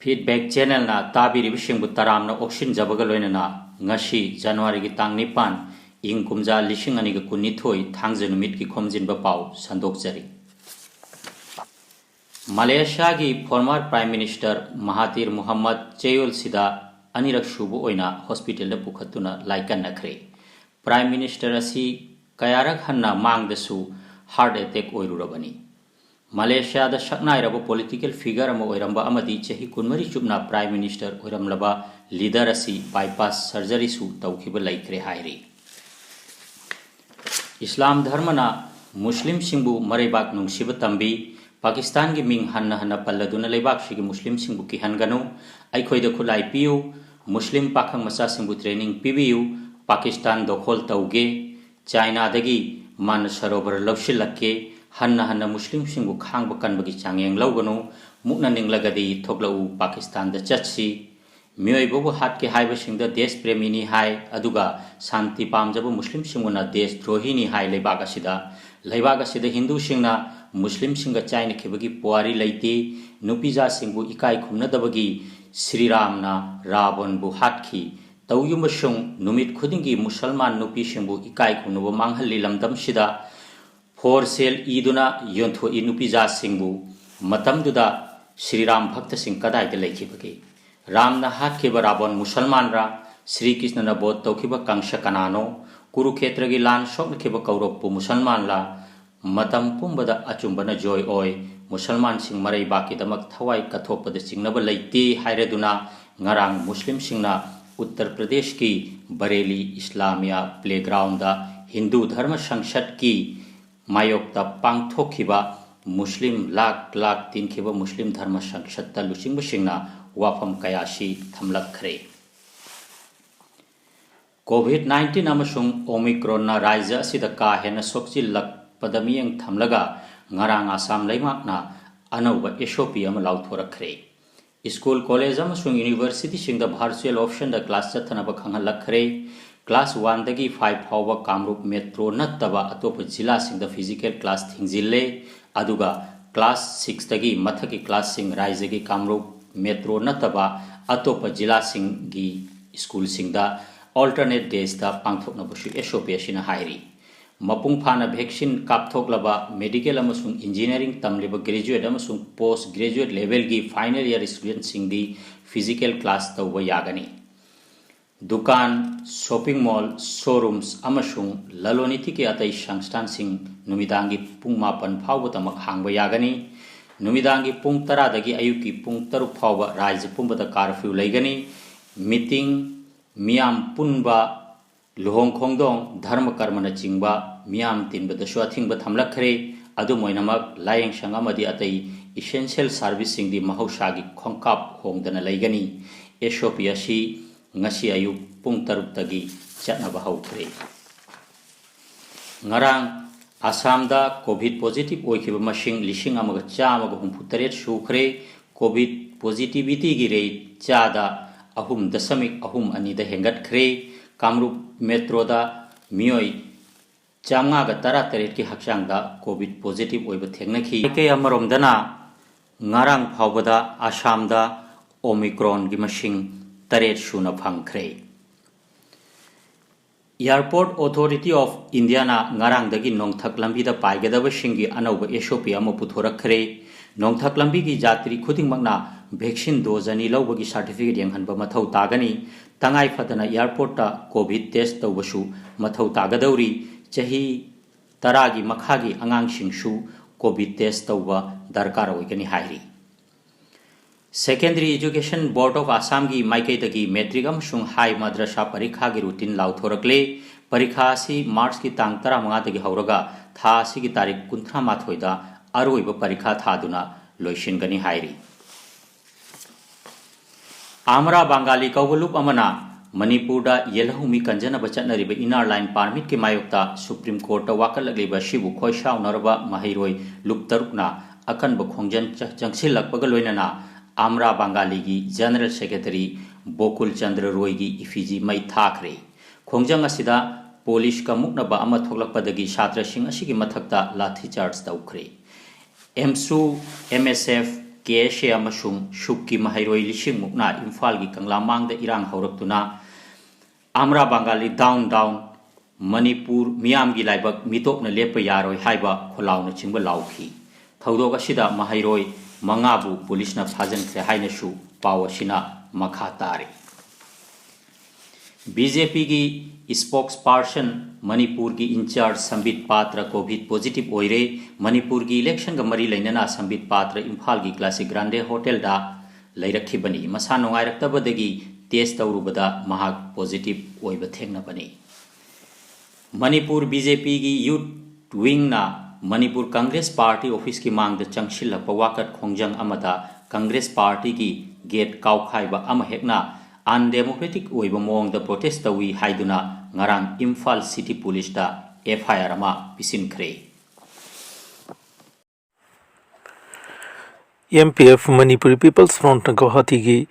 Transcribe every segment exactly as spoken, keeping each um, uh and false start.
Feedback Channelꯅ ꯇꯥꯕꯤꯔꯤꯕꯁꯤꯡꯕꯨ ꯇꯔꯥꯝꯅ ꯑꯣꯛꯁꯤꯟꯖꯕꯒ ꯂꯣꯏꯅꯅ ꯉꯁꯤ ꯖꯅꯋꯥꯔꯤꯒꯤ ꯇꯥꯡ ꯅꯤꯄꯥꯟ, ꯏꯪ ꯀꯨꯝꯖꯥ ꯂꯤꯁꯤꯡ ꯑꯅꯤꯒ ꯀꯨꯟꯅꯤꯊꯣꯏ, ꯊꯥꯡꯖ ꯅꯨꯃꯤꯠꯀꯤ ꯈꯣꯝꯖꯤꯟꯕ ꯄꯥꯎ ꯁꯟꯗꯣꯛꯆꯔꯤ꯫ ꯃꯂꯦꯁꯤꯌꯥꯒꯤ former Prime Minister ꯃꯍꯥꯇꯤꯔ ꯃꯨꯍꯝꯃꯗ ꯆꯌꯣꯜꯁꯤꯗ ꯑꯅꯤꯔꯛ ꯁꯨꯕ ꯑꯣꯏꯅ ꯍꯣꯁꯄꯤꯇꯥꯜꯗ ꯄꯨꯈꯠꯇꯨꯅ ꯂꯥꯏꯀꯠꯅꯈ꯭ꯔꯦ꯫ Prime Minister ꯑꯁꯤ ꯀꯌꯥꯔꯛ ꯍꯟꯅ ꯃꯥꯡꯗꯁꯨ heart attack ꯑꯣꯏꯔꯨꯔꯕꯅꯤ꯫ ꯃꯂꯦꯁꯤꯌꯥꯗ ꯁꯛꯅꯥꯏꯔꯕ political figure ꯑꯃ ꯑꯣꯏꯔꯝꯕ ꯑꯃꯗꯤ ꯆꯍꯤ ꯀꯨꯟꯃꯔꯤ ꯆꯨꯞꯅ Prime Minister ꯑꯣꯏꯔꯝꯂꯕ leader ꯑꯁꯤ bypass surgeryꯁꯨ ꯇꯧꯈꯤꯕ ꯂꯩꯈ꯭ꯔꯦ ꯍꯥꯏꯔꯤ꯫ ꯏꯁꯂꯥꯝ ꯙꯔꯃꯅ ꯃꯨꯁꯂꯤꯝꯁꯤꯡꯕꯨ ꯃꯔꯩꯕꯥꯛ ꯅꯨꯡꯁꯤꯕ ꯇꯝꯕꯤ꯫ ꯄꯥꯀꯤꯁꯇꯥꯟꯒꯤ ꯃꯤꯡ ꯍꯟꯅ ꯍꯟꯅ ꯄꯜꯂꯗꯨꯅ ꯂꯩꯕꯥꯛꯁꯤꯒꯤ ꯃꯨꯁꯂꯤꯝꯁꯤꯡꯕꯨ ꯀꯤꯍꯟꯒꯅꯨ꯫ ꯑꯩꯈꯣꯏꯗ ꯈꯨꯠꯂꯥꯏ ꯄꯤꯌꯨ꯫ ꯃꯨꯁꯂꯤꯝ ꯄꯥꯈꯪ ꯃꯆꯥꯁꯤꯡꯕꯨ training ꯄꯤꯕꯤꯌꯨ꯫ ꯄꯥꯀꯤꯁꯇꯥꯟ ꯗꯣꯈꯣꯜ ꯇꯧꯒꯦ꯫ ꯆꯥꯏꯅꯥꯗꯒꯤ ꯃꯥꯅ ꯁꯔꯣꯚꯔ ꯂꯧꯁꯤꯜꯂꯛꯀꯦ꯫ ꯍꯟꯅ ꯍꯟꯅ ꯃꯨꯁꯂꯤꯝꯁꯤꯡꯕꯨ ꯈꯥꯡꯕ ꯀꯟꯕꯒꯤ ꯆꯥꯡꯌꯦꯡ ꯂꯧꯒꯅꯨ꯫ ꯃꯨꯛꯅ ꯅꯤꯡꯂꯒꯗꯤ ꯊꯣꯛꯂꯛꯎ, ꯄꯥꯀꯤꯁꯇꯥꯟꯗ ꯆꯠꯁꯤ꯫ ꯃꯤꯑꯣꯏꯕꯕꯨ ꯍꯥꯠꯀꯦ ꯍꯥꯏꯕꯁꯤꯡꯗ ꯗꯦꯁ ꯄ꯭ꯔꯦꯃꯤꯅꯤ ꯍꯥꯏ, ꯑꯗꯨꯒ ꯁꯥꯟꯇꯤ ꯄꯥꯝꯖꯕ ꯃꯨꯁꯂꯤꯝꯁꯤꯡꯕꯨꯅ ꯗꯦꯁ ꯗ꯭ꯔꯣꯍꯤꯅꯤ ꯍꯥꯏ꯫ ꯂꯩꯕꯥꯛ ꯑꯁꯤꯗ, ꯂꯩꯕꯥꯛ ꯑꯁꯤꯗ ꯍꯤꯟꯗꯨꯁꯤꯡꯅ ꯃꯨꯁꯂꯤꯝꯁꯤꯡꯒ ꯆꯥꯏꯅꯈꯤꯕꯒꯤ ꯄꯨꯋꯥꯔꯤ ꯂꯩꯇꯦ꯫ ꯅꯨꯄꯤꯖꯥꯁꯤꯡꯕꯨ ꯏꯀꯥꯏ ꯈꯨꯝꯅꯗꯕꯒꯤ ꯁ꯭ꯔꯤꯔꯥꯝꯅ ꯔꯥꯕꯟꯕꯨ ꯍꯥꯠꯈꯤ꯫ ꯇꯧꯌꯨꯝꯕꯁꯨꯡ ꯅꯨꯃꯤꯠ ꯈꯨꯗꯤꯡꯒꯤ ꯃꯨꯁꯜꯃꯥꯟ ꯅꯨꯄꯤꯁꯤꯡꯕꯨ ꯏꯀꯥꯏ ꯈꯨꯝꯅꯕ ꯃꯥꯡꯍꯜꯂꯤ ꯂꯝꯗꯝꯁꯤꯗ꯫ For sale ꯏꯗꯨꯅ ꯌꯣꯟꯊꯣꯛꯏ ꯅꯨꯄꯤꯖꯥꯁꯤꯡꯕꯨ꯫ ꯃꯇꯝꯗꯨꯗ ꯁ꯭ꯔꯤꯔꯥꯝ ꯚꯛꯇꯁꯤꯡ ꯀꯗꯥꯏꯗ ꯂꯩꯈꯤꯕꯒꯦ? ꯔꯥꯝꯅ ꯍꯥꯠꯈꯤꯕ ꯔꯥꯕꯟ ꯃꯨꯁꯜꯃꯥꯟꯔꯥ? ꯁ꯭ꯔꯤ ꯀ꯭ꯔꯤꯁꯅꯅ ꯕꯣꯙ ꯇꯧꯈꯤꯕ ꯀꯪꯁ ꯀꯅꯥꯅꯣ? ꯀꯨꯔꯨꯈꯦꯇ꯭ꯔꯒꯤ ꯂꯥꯟ ꯁꯣꯛꯅꯈꯤꯕ ꯀꯧꯔꯕꯄꯨ ꯃꯨꯁꯜꯃꯥꯟꯂꯥ? ꯃꯇꯝ ꯄꯨꯝꯕꯗ ꯑꯆꯨꯝꯕꯅ ꯖꯣꯏ ꯑꯣꯏ꯫ ꯃꯨꯁꯜꯃꯥꯟꯁꯤꯡ ꯃꯔꯩꯕꯥꯛꯀꯤꯗꯃꯛ ꯊꯋꯥꯏ ꯀꯠꯊꯣꯛꯄꯗ ꯆꯤꯡꯅꯕ ꯂꯩꯇꯦ ꯍꯥꯏꯔꯗꯨꯅ ꯉꯔꯥꯡ ꯃꯨꯁꯂꯤꯝꯁꯤꯡꯅ ꯎꯠꯇꯔ ꯄ꯭ꯔꯗꯦꯁꯀꯤ ꯕꯔꯦꯂꯤ ꯏꯁꯂꯥꯃꯤꯌꯥ playgroundꯗ ꯍꯤꯟꯗꯨ ꯙꯔꯃ ꯁꯪꯁꯠꯀꯤ ꯃꯥꯌꯣꯛꯇ ꯄꯥꯡꯊꯣꯛꯈꯤꯕ ꯃꯨꯁꯂꯤꯝ ꯂꯥꯈ ꯂꯥꯈ ꯇꯤꯟꯈꯤꯕ ꯃꯨꯁꯂꯤꯝ ꯙꯔꯃ ꯁꯪꯁꯠꯇ ꯂꯨꯆꯤꯡꯕꯁꯤꯡꯅ ꯋꯥꯐꯝ ꯀꯌꯥꯁꯤ ꯊꯝꯂꯛꯈ꯭ꯔꯦ꯫ COVID nineteen ꯑꯃꯁꯨꯡ Omicronꯅ ꯔꯥꯖ꯭ꯌ ꯑꯁꯤꯗ ꯀꯥ ꯍꯦꯟꯅ ꯁꯣꯛꯆꯤꯜꯂꯛꯄꯗ ꯃꯤꯠꯌꯦꯡ ꯊꯝꯂꯒ ꯉꯔꯥꯡ ꯑꯁꯥꯝ ꯂꯩꯉꯥꯛꯅ ꯑꯅꯧꯕ SOP ꯑꯃ ꯂꯥꯎꯊꯣꯔꯛꯈ꯭ꯔꯦ꯫ ꯁ꯭ꯀꯨꯜ, ꯀꯣꯂꯦꯖ ꯑꯃꯁꯨꯡ ꯌꯨꯅꯤꯚꯔꯁꯤꯇꯤꯁꯤꯡꯗ virtual optionꯗ class ꯆꯠꯊꯅꯕ ꯈꯪꯍꯜꯂꯛꯈ꯭ꯔꯦ꯫ Class oneꯗꯒꯤ five ꯐꯥꯎꯕ ꯀꯥꯃꯔꯨꯞ metro ꯅꯠꯇꯕ ꯑꯇꯣꯞꯄ ꯖꯤꯂꯥꯁꯤꯡꯗ physical class ꯊꯤꯡꯖꯤꯜꯂꯦ, ꯑꯗꯨꯒ class sixꯇꯒꯤ ꯃꯊꯛꯀꯤ classꯁꯤꯡ ꯔꯥꯖ꯭ꯌꯒꯤ ꯀꯥꯃꯔꯨꯞ ꯃꯦꯇ꯭ꯔꯣ ꯅꯠꯇꯕ ꯑꯇꯣꯞꯄ ꯖꯤꯂꯥꯁꯤꯡꯒꯤ ꯁ꯭ꯀꯨꯜꯁꯤꯡꯗ alternate daysꯇ ꯄꯥꯡꯊꯣꯛꯅꯕꯁꯨ ꯑꯦꯁ ꯑꯣ ꯄꯤ ꯑꯁꯤꯅ ꯍꯥꯏꯔꯤ꯫ ꯃꯄꯨꯡ ꯐꯥꯅ vaccine ꯀꯥꯞꯊꯣꯛꯂꯕ medical ꯑꯃꯁꯨꯡ engineering ꯇꯝꯂꯤꯕ graduate ꯑꯃꯁꯨꯡ post graduate levelꯒꯤ final year studentꯁꯤꯡꯗꯤ physical class ꯇꯧꯕ ꯌꯥꯒꯅꯤ꯫ ꯗꯨꯀꯥꯟ, shopping mall, showrooms ꯑꯃꯁꯨꯡ ꯂꯂꯣꯟ ꯏꯇꯤꯛꯀꯤ ꯑꯇꯩ ꯁꯪꯁꯊꯥꯟꯁꯤꯡ ꯅꯨꯃꯤꯗꯥꯡꯒꯤ ꯄꯨꯡ ꯃꯥꯄꯟ ꯐꯥꯎꯕꯗꯃꯛ ꯍꯥꯡꯕ ꯌꯥꯒꯅꯤ꯫ ꯅꯨꯃꯤꯗꯥꯡꯒꯤ ꯄꯨꯡ ꯇꯔꯥꯗꯒꯤ ꯑꯌꯨꯛꯀꯤ ꯄꯨꯡ ꯇꯔꯨꯛ ꯐꯥꯎꯕ ꯔꯥꯖ꯭ꯌ ꯄꯨꯝꯕꯗ curfew ꯂꯩꯒꯅꯤ꯫ Meeting, ꯃꯤꯌꯥꯝ ꯄꯨꯟꯕ, ꯂꯨꯍꯣꯡ ꯈꯣꯡꯗꯣꯡ, ꯙꯔꯃ ꯀꯔꯃꯅꯆꯤꯡꯕ ꯃꯤꯌꯥꯝ ꯇꯤꯟꯕꯗꯁꯨ ꯑꯊꯤꯡꯕ ꯊꯝꯂꯛꯈ꯭ꯔꯦ꯫ ꯑꯗꯨꯝ ꯑꯣꯏꯅꯃꯛ, ꯂꯥꯌꯦꯡꯁꯪ ꯑꯃꯗꯤ ꯑꯇꯩ essential serviceꯁꯤꯡꯗꯤ ꯃꯍꯧꯁꯥꯒꯤ ꯈꯣꯡꯀꯥꯞ ꯍꯣꯡꯗꯅ ꯂꯩꯒꯅꯤ꯫ ꯑꯦꯁ ꯑꯣ ꯄꯤ ꯑꯁꯤ ꯉꯁꯤ ꯑꯌꯨꯛ ꯄꯨꯡ ꯇꯔꯨꯛꯇꯒꯤ ꯆꯠꯅꯕ ꯍꯧꯈ꯭ꯔꯦ꯫ ꯉꯔꯥꯡ ꯑꯁꯥꯝꯗ COVID positive ꯑꯣꯏꯈꯤꯕ ꯃꯁꯤꯡ ꯂꯤꯁꯤꯡ ꯑꯃꯒ ꯆꯥꯝꯃꯒ ꯍꯨꯝꯐꯨ ꯇꯔꯦꯠ ꯁꯨꯈ꯭ꯔꯦ꯫ COVID positivityꯒꯤ rate ꯆꯥꯗ ꯑꯍꯨꯝ ꯗꯁꯃꯤꯛ ꯑꯍꯨꯝ ꯑꯅꯤꯗ ꯍꯦꯟꯒꯠꯈ꯭ꯔꯦ꯫ ꯀꯥꯃꯔꯨꯞ ꯃꯦꯇ꯭ꯔꯣꯗ ꯃꯤꯑꯣꯏ ꯆꯥꯝꯃꯉꯥꯒ ꯇꯔꯥꯇꯔꯦꯠꯀꯤ ꯍꯛꯆꯥꯡꯗ COVID positive ꯑꯣꯏꯕ ꯊꯦꯡꯅꯈꯤ꯫ ꯃꯥꯏꯀꯩ ꯑꯃꯔꯣꯝꯗꯅ, ꯉꯔꯥꯡ ꯐꯥꯎꯕꯗ ꯑꯁꯥꯝꯗ Omicronꯒꯤ ꯃꯁꯤꯡ ꯇꯔꯦꯠ ꯁꯨꯅ ꯐꯪꯈ꯭ꯔꯦ꯫ Airport Authority of Indiaꯅ ꯉꯔꯥꯡꯗꯒꯤ ꯅꯣꯡꯊꯛ ꯂꯝꯕꯤꯗ ꯄꯥꯏꯒꯗꯕꯁꯤꯡꯒꯤ ꯑꯅꯧꯕ ꯑꯦꯁ ꯑꯣ ꯄꯤ ꯑꯃ ꯄꯨꯊꯣꯔꯛꯈ꯭ꯔꯦ꯫ ꯅꯣꯡꯊꯛ ꯂꯝꯕꯤꯒꯤ ꯖꯥꯇ꯭ꯔꯤ ꯈꯨꯗꯤꯡꯃꯛꯅ vaccine dose ꯑꯅꯤ ꯂꯧꯕꯒꯤ certificate ꯌꯦꯡꯍꯟꯕ ꯃꯊꯧ ꯇꯥꯒꯅꯤ꯫ ꯇꯉꯥꯏ ꯐꯗꯅ airportꯇ COVID test ꯇꯧꯕꯁꯨ ꯃꯊꯧ ꯇꯥꯒꯗꯧꯔꯤ꯫ ꯆꯍꯤ ꯇꯔꯥꯒꯤ ꯃꯈꯥꯒꯤ ꯑꯉꯥꯡꯁꯤꯡꯁꯨ COVID test ꯇꯧꯕ ꯗꯔꯀꯥꯔ ꯑꯣꯏꯒꯅꯤ ꯍꯥꯏꯔꯤ꯫ Secondary Education Board of Assamꯒꯤ ꯃꯥꯏꯀꯩꯗꯒꯤ matric ꯑꯃꯁꯨꯡ high madrasa ꯄꯔꯤꯈꯥꯒꯤ routine ꯂꯥꯎꯊꯣꯔꯛꯂꯦ꯫ ꯄꯔꯤꯈꯥ ꯑꯁꯤ Marchꯀꯤ ꯇꯥꯡ ꯇꯔꯥꯃꯉꯥꯗꯒꯤ ꯍꯧꯔꯒ ꯊꯥ ꯑꯁꯤꯒꯤ ꯇꯥꯔꯤꯛ ꯀꯨꯟꯊ꯭ꯔꯥ ꯃꯥꯊꯣꯏꯗ ꯑꯔꯣꯏꯕ ꯄꯔꯤꯈꯥ ꯊꯥꯗꯨꯅ ꯂꯣꯏꯁꯤꯟꯒꯅꯤ ꯍꯥꯏꯔꯤ꯫ ꯑꯃꯔꯥ ꯕꯪꯒꯥꯂꯤ ꯀꯧꯕ ꯂꯨꯞ ꯑꯃꯅ ꯃꯅꯤꯄꯨꯔꯗ ꯌꯦꯜꯍꯧꯃꯤ ꯀꯟꯖꯅꯕ ꯆꯠꯅꯔꯤꯕ Inner Line Permitꯀꯤ ꯃꯥꯌꯣꯛꯇ Supreme Courtꯇ ꯋꯥꯀꯠꯂꯛꯂꯤꯕ ꯑꯁꯤꯕꯨ ꯈꯣꯏꯁꯥꯎꯅꯔꯕ ꯃꯍꯩꯔꯣꯏ ꯂꯨꯞ ꯇꯔꯨꯛꯅ ꯑꯀꯟꯕ ꯈꯣꯡꯖꯪ ꯆ-, ꯆꯪꯁꯤꯜꯂꯛꯄꯒ ꯂꯣꯏꯅꯅ ꯑꯃꯔꯥ ꯕꯪꯒꯥꯂꯤꯒꯤ General Secretary ꯕꯣꯀꯨꯜ ꯆꯟꯗ꯭ꯔ ꯔꯣꯏꯒꯤ effigy ꯃꯩ ꯊꯥꯈ꯭ꯔꯦ꯫ ꯈꯣꯡꯖꯪ ꯑꯁꯤꯗ ꯄꯨꯂꯤꯁꯀ ꯃꯨꯛꯅꯕ ꯑꯃ ꯊꯣꯛꯂꯛꯄꯗꯒꯤ ꯁꯥꯇ꯭ꯔꯁꯤꯡ ꯑꯁꯤꯒꯤ ꯃꯊꯛꯇ ꯂꯥꯊꯤ charge ꯇꯧꯈ꯭ꯔꯦ꯫ ꯑꯦꯝꯁꯨ, ꯑꯦꯝ ꯑꯦꯁ ꯑꯦꯐ, ꯀꯦ ꯑꯦꯁ ꯑꯦ ꯑꯃꯁꯨꯡ ꯁꯨꯛꯀꯤ ꯃꯍꯩꯔꯣꯏ ꯂꯤꯁꯤꯡ ꯃꯨꯛꯅ ꯏꯝꯐꯥꯜꯒꯤ ꯀꯪꯂꯥ ꯃꯥꯡꯗ ꯏꯔꯥꯡ ꯍꯧꯔꯛꯇꯨꯅ ꯑꯃ꯭ꯔꯥ ꯕꯪꯒꯥꯂꯤ ꯗꯥꯎꯟ ꯗꯥꯎꯟ, ꯃꯅꯤꯄꯨꯔ ꯃꯤꯌꯥꯝꯒꯤ ꯂꯥꯏꯕꯛ ꯃꯤꯇꯣꯞꯅ ꯂꯦꯞꯄ ꯌꯥꯔꯣꯏ ꯍꯥꯏꯕ ꯈꯣꯜꯂꯥꯎꯅꯆꯤꯡꯕ ꯂꯥꯎꯈꯤ꯫ ꯊꯧꯗꯣꯛ ꯑꯁꯤꯗ ꯃꯍꯩꯔꯣꯏ ꯃꯉꯥꯕꯨ ꯄꯨꯂꯤꯁꯅ ꯐꯥꯖꯤꯟꯈ꯭ꯔꯦ ꯍꯥꯏꯅꯁꯨ ꯄꯥꯎ ꯑꯁꯤꯅ ꯃꯈꯥ ꯇꯥꯔꯤ꯫ ꯕꯤ ꯖꯦ ꯄꯤꯒꯤ spokesperson, ꯃꯅꯤꯄꯨꯔꯒꯤ incharge ꯁꯝꯕꯤꯠ ꯄꯥꯇ꯭ꯔ COVID positive ꯑꯣꯏꯔꯦ꯫ ꯃꯅꯤꯄꯨꯔꯒꯤ election ꯒ ꯃꯔꯤ ꯂꯩꯅꯅ ꯁꯝꯕꯤꯠ ꯄꯥꯇ꯭ꯔ ꯏꯝꯐꯥꯜꯒꯤ Classic Grande Hotel ꯗ ꯂꯩꯔꯛꯈꯤꯕꯅꯤ꯫ ꯃꯁꯥ ꯅꯨꯡꯉꯥꯏꯔꯛꯇꯕꯗꯒꯤ test ꯇꯧꯔꯨꯕꯗ ꯃꯍꯥꯛ positive ꯑꯣꯏꯕ ꯊꯦꯡꯅꯕꯅꯤ꯫ ꯃꯅꯤꯄꯨꯔ ꯕꯤ ꯖꯦ ꯄꯤꯒꯤ youth wing ꯅ ꯃꯅꯤꯄꯨꯔ ꯀꯪꯒ꯭ꯔꯦꯁ ꯄꯥꯔꯇꯤ office ꯀꯤ ꯃꯥꯡꯗ ꯆꯪꯁꯤꯜꯂꯛꯄ ꯋꯥꯀꯠ ꯈꯣꯡꯖꯪ ꯑꯃꯗ ꯀꯪꯒ꯭ꯔꯦꯁ ꯄꯥꯔꯇꯤꯒꯤ gate ꯀꯥꯎꯈꯥꯏꯕ ꯑꯃ ꯍꯦꯛꯅ undemocratic ꯑꯣꯏꯕ ꯃꯑꯣꯡꯗ protest ꯇꯧꯏ ꯍꯥꯏꯗꯨꯅ ꯉꯔꯥꯡ ꯏꯝꯐꯥꯜ city police ꯇ F I R ꯑꯃ ꯄꯤꯁꯤꯟꯈ꯭ꯔꯦ꯫ M P F, Manipuri People's Front ꯅ ꯒꯧꯍꯥꯇꯤꯒꯤ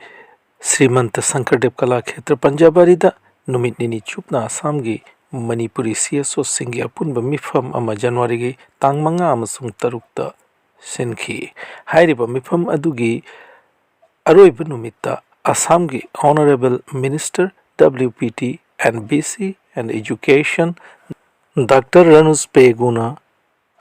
ꯁ꯭ꯔꯤꯃꯟꯇ ꯁꯪꯀꯔꯗꯦꯕ ꯀꯂꯥ ꯈꯦꯇ꯭ꯔ ꯄꯟꯖꯥꯕꯥꯔꯤꯗ ꯅꯨꯃꯤꯠ ꯅꯤꯅꯤ ꯆꯨꯞꯅ ꯑꯁꯥꯝꯒꯤ ꯃꯅꯤꯄꯨꯔꯤ C S O ꯁꯤꯡꯒꯤ ꯑꯄꯨꯟꯕ ꯃꯤꯐꯝ ꯑꯃ ꯖꯅꯋꯥꯔꯤꯒꯤ ꯇꯥꯡ ꯃꯉꯥ ꯑꯃꯁꯨꯡ ꯇꯔꯨꯛꯇ ꯁꯤꯟꯈꯤ꯫ ꯍꯥꯏꯔꯤꯕ ꯃꯤꯐꯝ ꯑꯗꯨꯒꯤ ꯑꯔꯣꯏꯕ ꯅꯨꯃꯤꯠꯇ ꯑꯁꯥꯝꯒꯤ Honourable Minister W P T and B C and Education Doctor ꯔꯅꯨꯖ ꯄꯦꯒꯨꯅ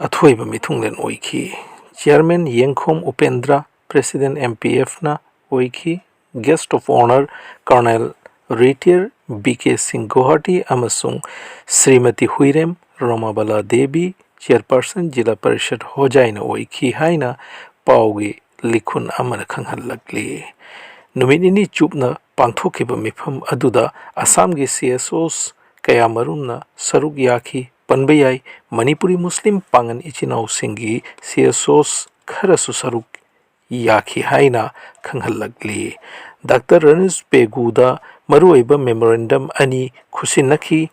ꯑꯊꯣꯏꯕ ꯃꯤꯊꯨꯡꯂꯦꯟ ꯑꯣꯏꯈꯤ꯫ Chairman ꯌꯦꯡꯈꯣꯝ Upendra, President M P F ꯅ ꯑꯣꯏꯈꯤ꯫ Guest of Honour Colonel Retired B K ꯁꯤꯡ ꯒꯨꯋꯥꯍꯥꯇꯤ ꯑꯃꯁꯨꯡ ꯁ꯭ꯔꯤꯃꯇꯤ ꯍꯨꯏꯔꯦꯝ ꯔꯣꯃꯥꯕꯂꯥ ꯗꯦꯕꯤ, Chairperson ꯖꯤꯂꯥ ꯄꯔꯤꯁꯠ ꯍꯣꯖꯥꯏꯅ ꯑꯣꯏꯈꯤ ꯍꯥꯏꯅ ꯄꯥꯎꯒꯤ ꯂꯤꯈꯨꯟ ꯑꯃꯅ ꯈꯪꯍꯜꯂꯛꯂꯤ꯫ ꯅꯨꯃꯤꯠ ꯅꯤꯅꯤ ꯆꯨꯞꯅ ꯄꯥꯡꯊꯣꯛꯈꯤꯕ ꯃꯤꯐꯝ ꯑꯗꯨꯗ ꯑꯁꯥꯝꯒꯤ C S Os ꯀꯌꯥꯃꯔꯨꯝꯅ ꯁꯔꯨꯛ ꯌꯥꯈꯤ꯫ ꯄꯟꯕ ꯌꯥꯏ, ꯃꯅꯤꯄꯨꯔꯤ ꯃꯨꯁꯂꯤꯝ ꯄꯥꯉꯟ ꯏꯆꯤꯟ ꯏꯅꯥꯎꯁꯤꯡꯒꯤ C S Os ꯈꯔꯁꯨ ꯁꯔꯨꯛ ꯌꯥꯈꯤ ꯍꯥꯏꯅ ꯈꯪꯍꯜꯂꯛꯂꯤ꯫ ꯗꯥꯛꯇꯔ ꯔꯅꯤꯁ ꯄꯦꯒꯨꯗ ꯃꯔꯨꯑꯣꯏꯕ memorandum ꯑꯅꯤ ꯈꯨꯠꯁꯤꯟꯅꯈꯤ꯫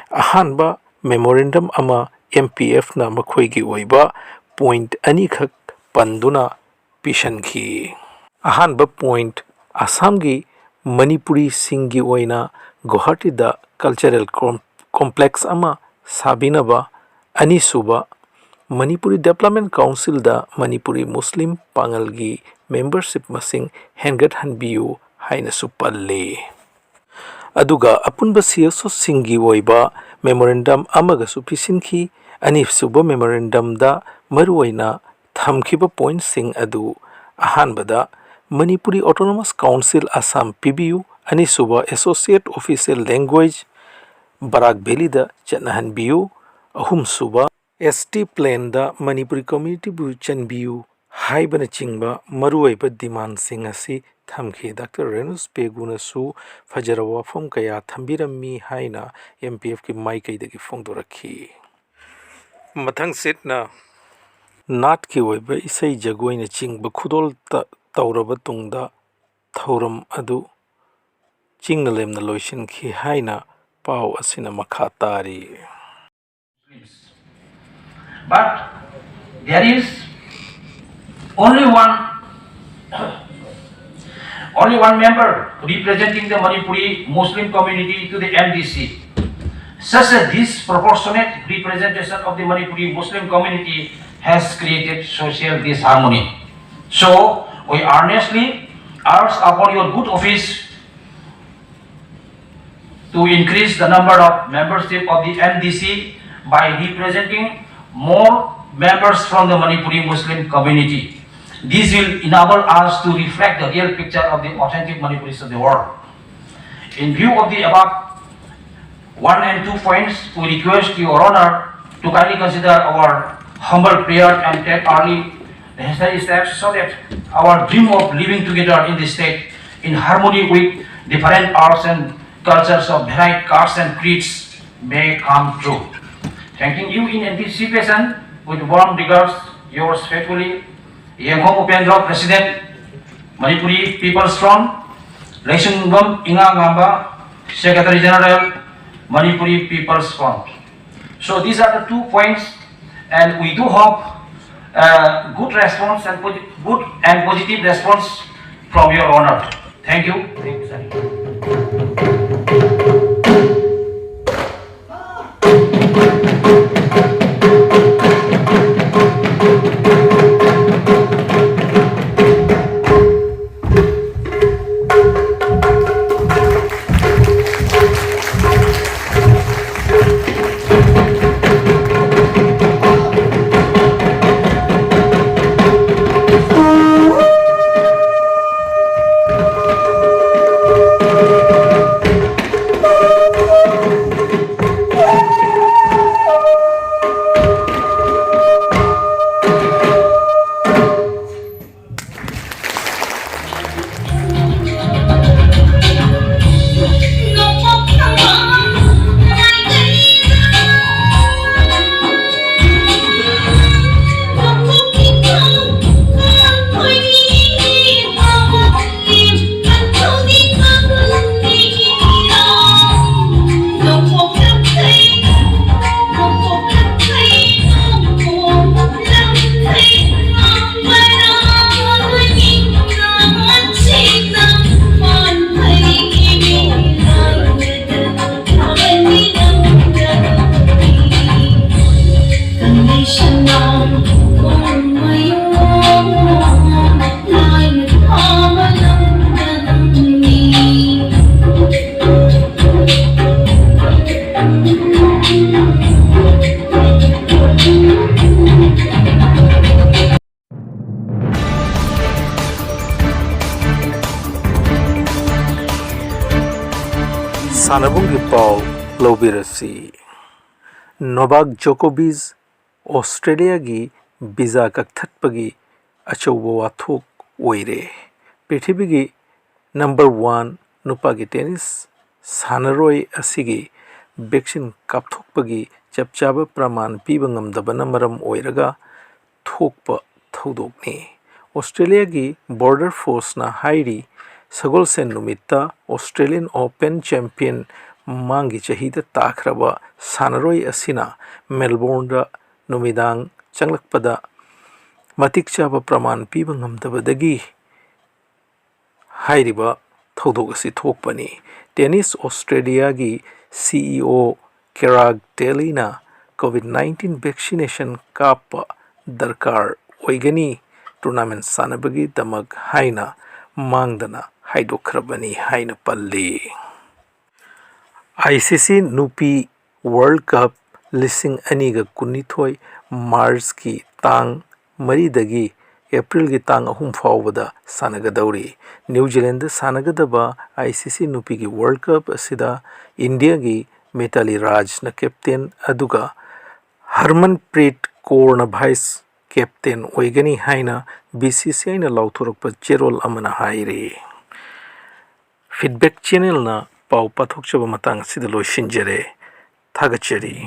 ꯑꯍꯥꯟꯕ memorandum ꯑꯃ M P F ꯅ ꯃꯈꯣꯏꯒꯤ ꯑꯣꯏꯕ point ꯑꯅꯤꯈꯛ ꯄꯟꯗꯨꯅ ꯄꯤꯁꯟꯈꯤ꯫ ꯑꯍꯥꯟꯕ point, ꯑꯁꯥꯝꯒꯤ ꯃꯅꯤꯄꯨꯔꯤꯁꯤꯡꯒꯤ ꯑꯣꯏꯅ ꯒꯨꯋꯥꯍꯥꯇꯤꯗ cultural com-, complex ꯑꯃ ꯁꯥꯕꯤꯅꯕ꯫ ꯑꯅꯤꯁꯨꯕ, ꯃꯅꯤꯄꯨꯔꯤ ꯗꯦꯕꯂꯞꯃꯦꯟ ꯀꯥꯎꯟꯁꯤꯜꯗ ꯃꯅꯤꯄꯨꯔꯤ ꯃꯨꯁꯂꯤꯝ ꯄꯥꯡꯒꯜꯒꯤ ꯃꯦꯝꯕꯔꯁꯤꯞ ꯃꯁꯤꯡ ꯍꯦꯟꯒꯠꯍꯟꯕꯤꯌꯨ ꯍꯥꯏꯅꯁꯨ ꯄꯜꯂꯤ꯫ ꯑꯗꯨꯒ ꯑꯄꯨꯟꯕ ꯁꯤ ꯑꯦꯁ ꯑꯣꯁꯤꯡꯒꯤ ꯑꯣꯏꯕ ꯃꯦꯃꯣꯔꯦꯟꯗꯝ ꯑꯃꯒꯁꯨ ꯄꯤꯁꯤꯟꯈꯤ꯫ ꯑꯅꯤꯁꯨꯕ ꯃꯦꯃꯣꯔꯦꯟꯗꯝꯗ ꯃꯔꯨꯑꯣꯏꯅ ꯊꯝꯈꯤꯕ ꯄꯣꯏꯟꯠꯁꯤꯡ ꯑꯗꯨ, ꯑꯍꯥꯟꯕꯗ, ꯃꯅꯤꯄꯨꯔꯤ ꯑꯣꯇꯣꯅꯣꯃꯁ ꯀꯥꯎꯟꯁꯤꯜ ꯑꯁꯥꯝ ꯄꯤꯕꯤꯌꯨ꯫ ꯑꯅꯤꯁꯨꯕ, ꯑꯦꯁꯣꯁꯤꯌꯦꯠ ꯑꯣꯐꯤꯁꯤꯌꯦꯜ ꯂꯦꯡꯒ꯭ꯋꯦꯖ ꯕꯔꯥꯛ ꯚꯦꯂꯤꯗ ꯆꯠꯅꯍꯟꯕꯤꯌꯨ꯫ ꯑꯍꯨꯝꯁꯨꯕ, ꯑꯦꯁ ꯇꯤ ꯄ꯭ꯂꯦꯟꯗ ꯃꯅꯤꯄꯨꯔꯤ ꯀꯝꯃ꯭ꯌꯨꯅꯤꯇꯤꯕꯨ ꯆꯟꯕꯤꯌꯨ ꯍꯥꯏꯕꯅꯆꯤꯡꯕ ꯃꯔꯨꯑꯣꯏꯕ ꯗꯤꯃꯥꯟꯁꯤꯡ ꯑꯁꯤ ꯊꯝꯈꯤ꯫ ꯗꯥꯛꯇꯔ ꯔꯦꯅꯨꯁ ꯄꯦꯒꯨꯅꯁꯨ ꯐꯖꯔꯕ ꯋꯥꯐꯝ ꯀꯌꯥ ꯊꯝꯕꯤꯔꯝꯃꯤ ꯍꯥꯏꯅ ꯑꯦꯝ ꯄꯤ ꯑꯦꯐꯀꯤ ꯃꯥꯏꯀꯩꯗꯒꯤ ꯐꯣꯡꯗꯣꯔꯛꯈꯤ꯫ ꯃꯊꯪꯁꯤꯠꯅ ꯅꯥꯠꯀꯤ ꯑꯣꯏꯕ ꯏꯁꯩ ꯖꯒꯣꯏꯅꯆꯤꯡꯕ ꯈꯨꯗꯣꯜ ꯇ-, ꯇꯧꯔꯕ ꯇꯨꯡꯗ ꯊꯧꯔꯝ ꯑꯗꯨ ꯆꯤꯡꯅ ꯂꯦꯝꯅ ꯂꯣꯏꯁꯤꯟꯈꯤ ꯍꯥꯏꯅ ꯄꯥꯎ ꯑꯁꯤꯅ ꯃꯈꯥ ꯇꯥꯔꯤ꯫ But there is only one, only one member representing the Manipuri Muslim community to the M D C. Such a disproportionate representation of the Manipuri Muslim community has created social disharmony. So, we earnestly urge upon your good office to increase the number of membership of the M D C by representing more members from the Manipuri Muslim community. This will enable us to reflect the real picture of the authentic Manipuris of the world. In view of the above one and two points, we request Your Honor to kindly consider our humble prayer and take early necessary steps so that our dream of living together in this state in harmony with different arts and cultures of varied castes and creeds may come true. Thanking you in anticipation, with warm regards, yours faithfully, Yengkhong Upendra, President, Manipuri People's Front, Leishungbam Ingangamba, Secretary General, Manipuri People's Front. So these are the two points, and we do hope, uh, good response and posi-, good and positive response from Your Honor. Thank you. Thank you, sir. ꯁꯥꯟꯅꯕꯨꯡꯒꯤ ꯄꯥꯎ ꯂꯧꯕꯤꯔꯁꯤ꯫ ꯅꯣꯚꯥꯛ ꯖꯣꯀꯣꯕꯤꯆ ꯑꯣꯁꯇ꯭ꯔꯦꯂꯤꯌꯥꯒꯤ visa ꯀꯛꯊꯠꯄꯒꯤ ꯑꯆꯧꯕ ꯋꯥꯊꯣꯛ ꯑꯣꯏꯔꯦ꯫ ꯄ꯭ꯔꯤꯊꯤꯕꯤꯒꯤ number one ꯅꯨꯄꯥꯒꯤ tennis ꯁꯥꯟꯅꯔꯣꯏ ꯑꯁꯤꯒꯤ vaccine ꯀꯥꯞꯊꯣꯛꯄꯒꯤ ꯆꯞ ꯆꯥꯕ ꯄ꯭ꯔꯃꯥꯟ ꯄꯤꯕ ꯉꯝꯗꯕꯅ ꯃꯔꯝ ꯑꯣꯏꯔꯒ ꯊꯣꯛꯄ ꯊꯧꯗꯣꯛꯅꯤ꯫ ꯑꯣꯁꯇ꯭ꯔꯦꯂꯤꯌꯥꯒꯤ ꯕꯣꯔꯗꯔ ꯐꯣꯔꯁꯅ ꯍꯥꯏꯔꯤ, ꯁꯒꯣꯜꯁꯦꯟ ꯅꯨꯃꯤꯠꯇ ꯑꯣꯁꯇ꯭ꯔꯦꯂꯤꯌꯟ ꯑꯣꯄꯟ ꯆꯦꯝꯄꯤꯌꯟ ꯃꯃꯥꯡꯒꯤ ꯆꯍꯤꯗ ꯇꯥꯈ꯭ꯔꯕ ꯁꯥꯟꯅꯔꯣꯏ ꯑꯁꯤꯅ ꯃꯦꯜꯕꯣꯔꯟꯗ ꯅꯨꯃꯤꯗꯥꯡ ꯆꯪꯂꯛꯄꯗ ꯃꯇꯤꯛ ꯆꯥꯕ ꯄ꯭ꯔꯃꯥꯟ ꯄꯤꯕ ꯉꯝꯗꯕꯗꯒꯤ ꯍꯥꯏꯔꯤꯕ ꯊꯧꯗꯣꯛ ꯑꯁꯤ ꯊꯣꯛꯄꯅꯤ꯫ ꯇꯦꯅꯤꯁ ꯑꯣꯁꯇ꯭ꯔꯦꯂꯤꯌꯥꯒꯤ ꯁꯤ ꯏ ꯑꯣ ꯀꯦꯔꯥꯒ ꯇꯦꯂꯤꯅ COVID nineteen vaccination ꯀꯥꯞꯄ ꯗꯔꯀꯥꯔ ꯑꯣꯏꯒꯅꯤ ꯇꯣꯔꯅꯥꯃꯦꯟ ꯁꯥꯟꯅꯕꯒꯤꯗꯃꯛ ꯍꯥꯏꯅ ꯃꯥꯡꯗꯅ ꯍꯥꯏꯗꯣꯛꯈ꯭ꯔꯕꯅꯤ ꯍꯥꯏꯅ ꯄꯜꯂꯤ꯫ ꯑꯥꯏ ꯁꯤ ꯁꯤ ꯅꯨꯄꯤ ꯋꯥꯔꯜ ꯀꯞ ꯂꯤꯁꯤꯡ ꯑꯅꯤꯒ ꯀꯨꯟꯅꯤꯊꯣꯏ ꯃꯥꯔꯆꯀꯤ ꯇꯥꯡ ꯃꯔꯤꯗꯒꯤ ꯑꯦꯄ꯭ꯔꯤꯜꯒꯤ ꯇꯥꯡ ꯑꯍꯨꯝ ꯐꯥꯎꯕꯗ ꯁꯥꯟꯅꯒꯗꯧꯔꯤ꯫ ꯅ꯭ꯌꯨ ꯖꯤꯂꯦꯟꯗ ꯁꯥꯟꯅꯒꯗꯕ ꯑꯥꯏ ꯁꯤ ꯁꯤ ꯅꯨꯄꯤꯒꯤ ꯋꯥꯔꯜ ꯀꯞ ꯑꯁꯤꯗ ꯏꯟꯗꯤꯌꯥꯒꯤ ꯃꯤꯇꯥꯂꯤ ꯔꯥꯖꯅ ꯀꯦꯞꯇꯦꯟ ꯑꯗꯨꯒ ꯍꯔꯃꯟꯄ꯭ꯔꯤꯠ ꯀꯣꯔꯅ ꯚꯥꯏꯁ ꯀꯦꯞꯇꯦꯟ ꯑꯣꯏꯒꯅꯤ ꯍꯥꯏꯅ ꯕꯤ ꯁꯤ ꯁꯤ ꯑꯥꯏꯅ ꯂꯥꯎꯊꯣꯔꯛꯄ ꯆꯦꯔꯣꯜ ꯑꯃꯅ ꯍꯥꯏꯔꯤ꯫ ꯐꯤꯗꯕꯦꯛ ꯆꯦꯅꯦꯜꯅ ꯄꯥꯎ ꯄꯥꯊꯣꯛꯆꯕ ꯃꯇꯥꯡ ꯑꯁꯤꯗ ꯂꯣꯏꯁꯤꯟꯖꯔꯦ꯫ ꯊꯥꯒꯠꯆꯔꯤ꯫